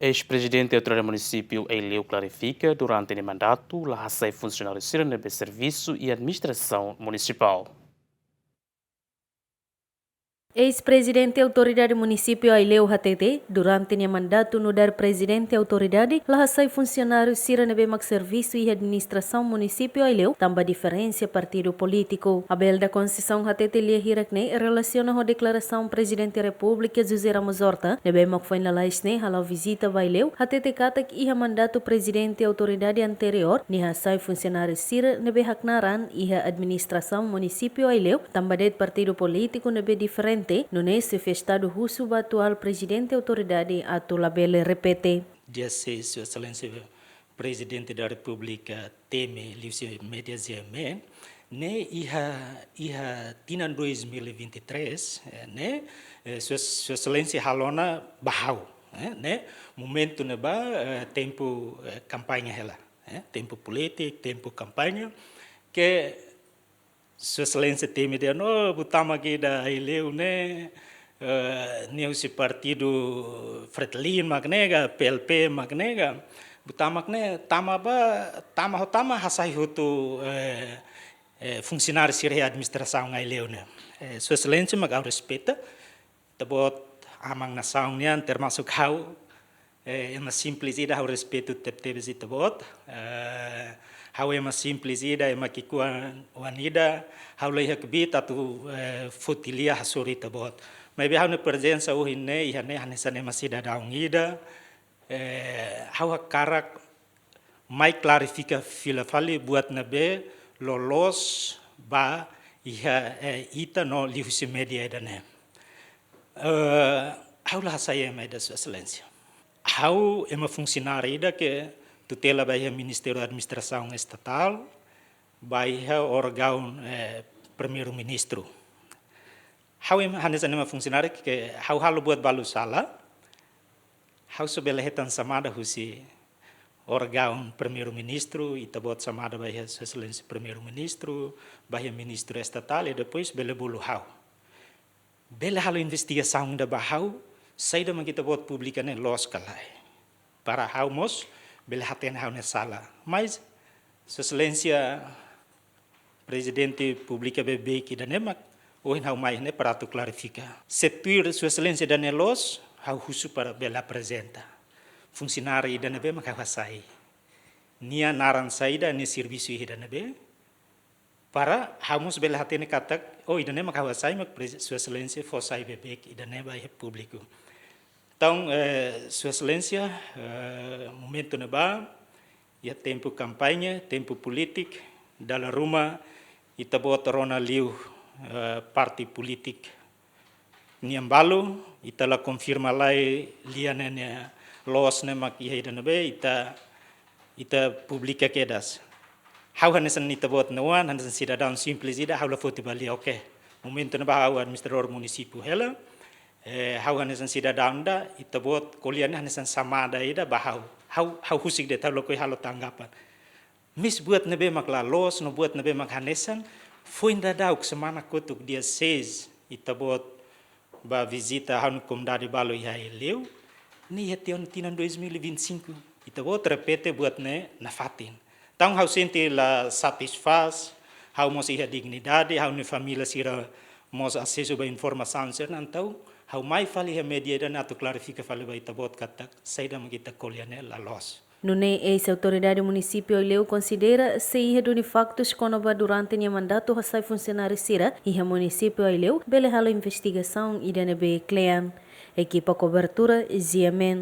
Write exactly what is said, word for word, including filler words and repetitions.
Eis-prezidente Autoridade Munisípiu Aileu klarifika, durante nia mandatu la hasai funsionáriu sira ne'ebé servisu iha administrasaun munisipál. Eis-prezidente Autoridade Munisípiu Aileu hatete, durante nia mandatu nu'udar prezidente autoridade, la hasai funsionáriu sira ne'ebé mak servisu iha administrasaun munisípiu Aileu, tanba diferensa partidu polítiku. Abel da Conceição hatete lia hirak ne'e relasiona ho deklarasaun Prezidente Repúblika José Ramos Horta, ne'ebé mak foin lalais ne'e hala'o vizita ba Aileu, hatete katak iha mandatu prezidente autoridade anteriór, nia hasai funsionáriu sira ne'ebé haknaran iha administrasaun munisípiu Aileu, tanba de'it partidu polítiku ne'ebé diferente, nune'e xefe estadu husu ba atuál prezidente autoridade atu labele repete. Dia seis, Sua Exelénsia Prezidente da Repúblika temi liuhusi média G M N, ne'e iha, iha tinan dois mil e vinte e três, eh, ne'e, eh, Sua, Sua Exelénsia halo ona ba ha'u, eh, ne'e momentu ne'ebá, eh, tempu, eh, kampaña hela, eh, tempu polítiku, tempu kampaña, ke Sua Exelénsia temi dehan, "Oh, buat tama ke da Aileu ne'e, eh, ne'e husi partidu Fretilin mak ne'e ka, P L P mak ne'e ka. Buat tama ke ne'e, tama ba, tama ho tama hasai hotu, eh, eh, funsionáriu sira iha administrasaun Aileu ne'e." Eh, Sua Exelénsia mak ha'u respeita, ita-boot aman nasaun nian, termasuk ha'u, eh, ema simples ida, ha'u respeitu tebetebes ita-boot. Eh, ha'u ema simples ida, ema ki'ikoan oan ida, ha'u la iha kbiit atu, eh, foti lia hasoru ita-boot. Maibé ha'u-nia prezensa ohin ne'e, iha ne'e hanesan ema sidadaun ida, eh, ha'u hakarak mai klarifika fila fali buat ne'ebé loloos ba iha, eh, ita no liuhusi média ida-ne'e. Eh, ha'u la hasai ema ida, Sua Exelénsia. Ha'u ema funsionáriu ida ke tutela ba iha Ministériu Administrasaun Estatál, ba iha órgaun, eh, Primeiru-Ministru. Ha'u ema, hanesan ema funsionáriu ke ha'u halo buat balu sala, ha'u só bele hetan xamada husi órgaun Primeiru-Ministru, ita-boot xamada ba iha Sua Exelénsia Primeiru-Ministru, ba iha Ministru Estatál, i depois bele bolu ha'u. Bele halo investigasaun ida ba ha'u, saida mak ita-boot publika ne'e loos ka lae. Para ha'u mós bele hatene ha'u-nia sala. Mas, Sua Exelénsia Prezidente publika beibeik ida-ne'e mak ohin ha'u mai ne'e para atu klarifika. Se tuir Sua Exelénsia ida-ne'e loos, ha'u husu para bele aprezenta. Funsionáriu ida ne'ebé mak ha'u hasai. Nia naran saida, nia servisu iha ida ne'ebé. Para ha'u mós bele hatene katak, oh, ida-ne'e mak ha'u hasai mak prez-, Sua Exelénsia fó sai beibeik ida-ne'e ba iha públiku. Entaun, eh, Sua Exelénsia, eh, momentu ne'ebá, iha tempu kampaña, tempu polítiku, dala ruma ita-boot rona liu, eh, parte polítiku nian balu, ita la konfirma lai lia ne'e nia loos ne'e mak iha ida ne'ebé, ita, ita publika kedas. Ha'u hanesan ita-boot nia oan, hanesan sidadaun simples ida, ha'u la foti ba lia, oke. Momentu ne'ebá ha'u administradór munisípiu hela, eh, ha'u hanesan sidadaun ida, ita-boot ko'alia ne'e hanesan xamada ida ba ha'u. Ha'u, ha'u husik de'it, ha'u lakohi halo tanggapan. Mas buat ne'ebé mak la loos, no buat ne'ebé mak hanesan, foin daudauk semana kotuk dia seis, ita-boot bá vizita ha'u-nia komunidade balu iha Aileu, ne'e iha tinan, tinan dois mil e vinte e cinco, ita-boot repete buat ne'e nafatin. Entaun ha'u sente la satisfás, ha'u mós iha dignidade, ha'u-nia família sira mós asesu ba informasaun sira-ne'e, entaun ha'u mai fali iha média ida-ne'e atu klarifika fali ba ita-boot katak saida mak ita ko'alia ne'e la loos. Nune'e eis-autoridade munisípiu Aileu konsidera, se iha duni faktus kona-ba durante nia mandatu hasai funsionáriu sira iha munisípiu Aileu, bele halo investigasaun ida ne'ebé kle'an. Ekipa kobertura, G M N.